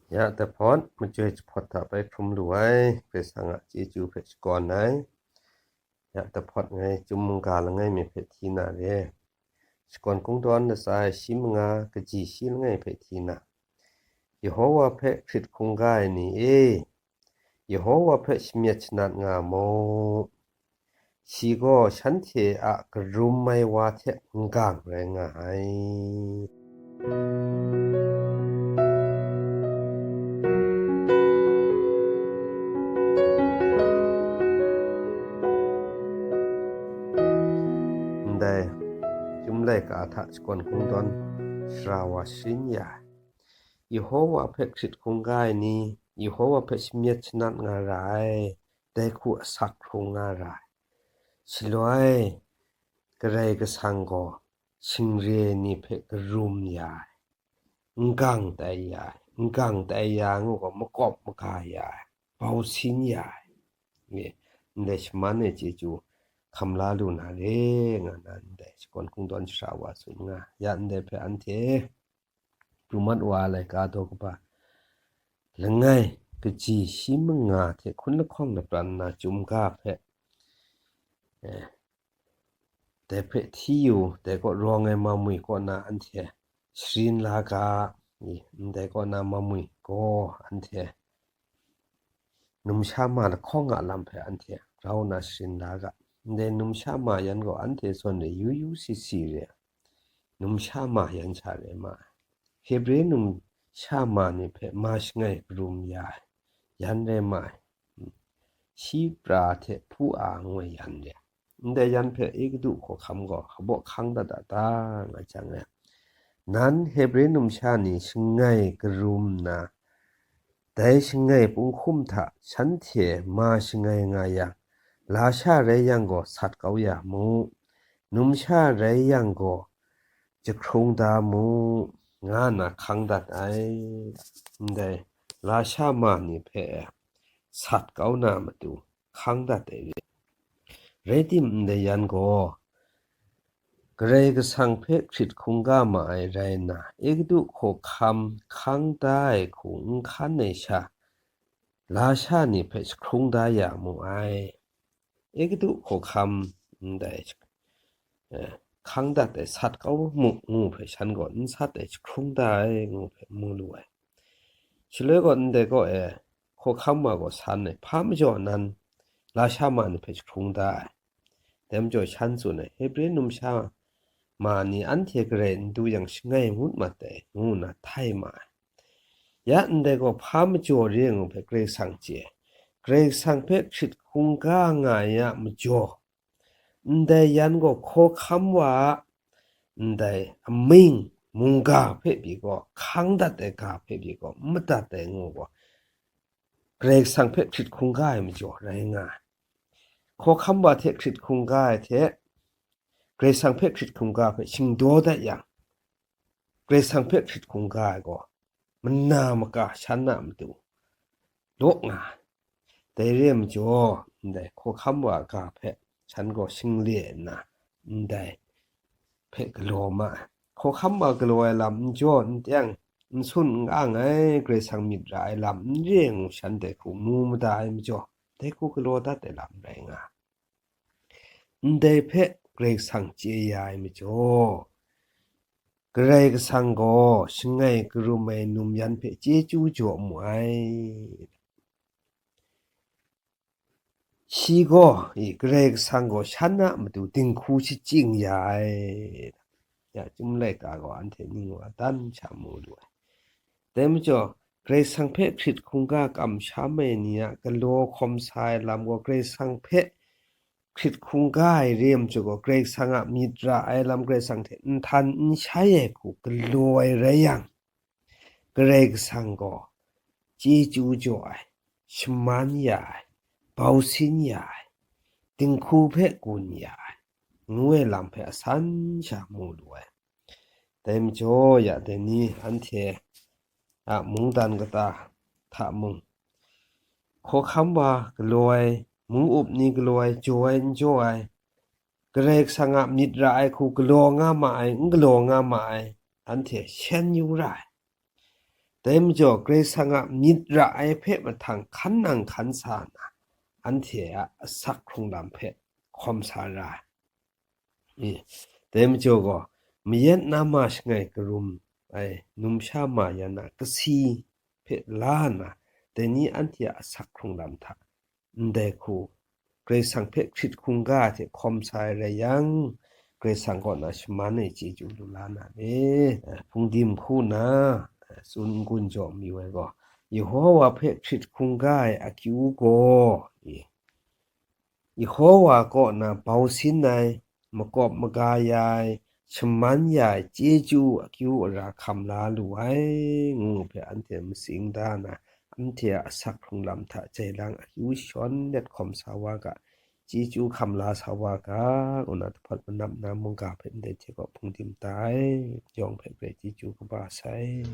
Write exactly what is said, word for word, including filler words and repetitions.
Ya, dahpawt, majoi jahpawt hta bai hkrum lu ai, Karai Kasang a chyeju hpe shakawn ai. Ya, dahpawt ngai chyum mungga langai mi hpe hti na re. Shakawn Kungdawn latsa ai shi manga kaji shi langai hpe hti na. Yehowa hpe hkrit hkungga ai ni e, Yehowa hpe shamyet shanat nga mu. Shi gaw shanhte a karum ai wa hte n-gang rai nga ai. Ndai Chyum Laika hta Shakawn Kungdawn sara wa sharin ya ai. Yehowa hpe hkrit hkungga ai ni, Yehowa hpe shamyet shanat nga ra ai, dai hku asak hkrung nga ra ai. Shaloi, Karai Kasang gaw shingre ni hpe karum ya ai, n-gang tai ya ai, n-gang tai ya ngu gaw makawp maga ya ai, bau sin ya ai, ndai shaman e chyeju hkam la lu na re, nga na ndai Shakawn Kungdawn sara wa tsun nga. Ya ndai hpe anhte pru mat wa ai laika daw kaba langai kaji shi manga hte hkun lahkawng lapran na chyum ga hpe, eh, dai hpe hti yu, dai kaw rawng ai mamwi kaw na anhte sharin la ga, i, ndai kaw na mamwi gaw anhte numsha ma lahkawng a lam hpe anhte grau na sharin la ga. Ndai numsha ma yan gaw anhte zawn re yu yu si si re, numsha ma yan sha re ma ai. Hebre numsha ma ni hpe ma shangai karum ya ai, yan rai ma ai. Shi pra hte hpu a ngu ai yan re. Ndai yan hpe Egutu hkawhkam gaw hkabaw hkang dat a ta, nga jang e, nan Hebre numsha ni shangai karum nna, dai shangai punghkum hta shanhte ma shangai nga yang, lasha rai yang gaw sat kau ya mu, numsha rai yang gaw jahkrung da mu, nga nna hkang dat ai. Ndai lasha ma ni hpe sat kau na matu hkang dat ai re. Rai timung, ndai yan gaw Karai Kasang hpe hkrit hkungga ma ai rai nna, Egutu hkawhkam hkang da ai hku n hkan ai sha, lasha ni hpe jahkrung da ya mu ai. Egutu hkawhkam ndai, eh, hkang dat ai, sat kau mu ngu hpe shan gaw n sat ai, jahkrung da ai ngu hpe mu lu ai. Shaloi gaw ndai kaw e hkawhkam wa gaw san ai, hpa majaw nan lasha ma ni hpe jahkrung da ai. Dai majaw shan tsun ai, Hebre numsha ma ni anhte garai n du yang shangai ngut mat ai, ngu nna htai ma ai. Ya ndai gaw hpa majaw re ngu hpe Karai Kasang chye ai. Karai Kasang hpe hkrit hkungga nga ai a majaw, ndai yan gaw hkawhkam wa a ndai amying mungga hpe pyi gaw, hkang dat ai ga hpe pyi gaw, n madat ai ngu gaw, Karai Kasang hpe hkrit hkungga ai majaw rai nga ai. Hkawhkam wa hte hkrit hkungga ai hte, Karai Kasang hpe hkrit hkungga hpe shingdaw dat yang, Karai Kasang hpe hkrit hkungga ai gaw mana maka shan a matu law nga ai. Dai re ai majaw, ndai hkawhkam wa ga hpe shan gaw shingle nna, ndai hpe galaw ma ai. Hkawhkam wa galaw ai lam n jaw n teng, n sun n ang ai, Karai Kasang myit ra ai lam n re ngu shan dai hku mu mada ai majaw, dai hku galaw dat ai lam rai nga ai. Ndai hpe Karai Kasang chye ya ai majaw, Karai Kasang gaw shangai karum ai num yan hpe chyeju jaw mu ai. Shi gaw, i, Karai Kasang gaw shan a matu dinghku shachying ya ai. Ya, Chyum Laika gaw anhte ning wa dan sha mu lu ai. Dai majaw, Karai Kasang hpe hkrit hkungga kamsham ai ni a galaw hkawm sa ai lam gaw, Karai Kasang hpe hkrit hkungga ai re ai majaw gaw, Karai Kasang a myit ra ai lam, Karai Kasang hte nhtan n shai ai hku galaw ai rai yang, Karai Kasang gaw chyeju jaw ai, shaman ya ai, bau sin ya ai, dinghku hpe gun ya ai, ngu ai lam hpe asan sha mu lu ai. Dai majaw, ya dai ni anhte a mungdan kata hta mung, hkawhkam wa galaw ai, mung up ni galaw ai, jaw ai, n jaw ai, Karai Kasang a myit ra ai hku galaw nga ma ai, n galaw nga ma ai, anhte shen yu ra ai. Dai majaw, Karai Kasang a myit ra ai hpe mahtang hkan nang hkan sa nna, anhte a asak hkrung lam hpe hkawm sa ra ai. I, dai majaw gaw, mayat nama shangai karum ai numsha ma yan a kasi hpe la nna, dai ni anhte a asak hkrung lam hta ndai hku Karai Kasang hpe hkrit hkungga hte hkawm sa ai rai yang, Karai Kasang kaw na shaman ai chyeju lu la na le. Hpungdim hku na, tsun n-gun jaw mi wai gaw, Yehowa hpe hkrit hkungga ai akyu gaw, i, Yehowa kaw na bau sin ai, makawp maga ya ai, shaman ya ai chyeju akyu ara hkam la lu ai, ngu hpe anhte matsing da na, anhte a asak hkrung lam hta jai lang akyu shawn let hkawm sa wa ga, chyeju hkam la sa wa ga, ngu na, dahpawt manap na mungga hpe ndai hte gaw hpungdim da ai, yawng hpe grai chyeju kaba sai.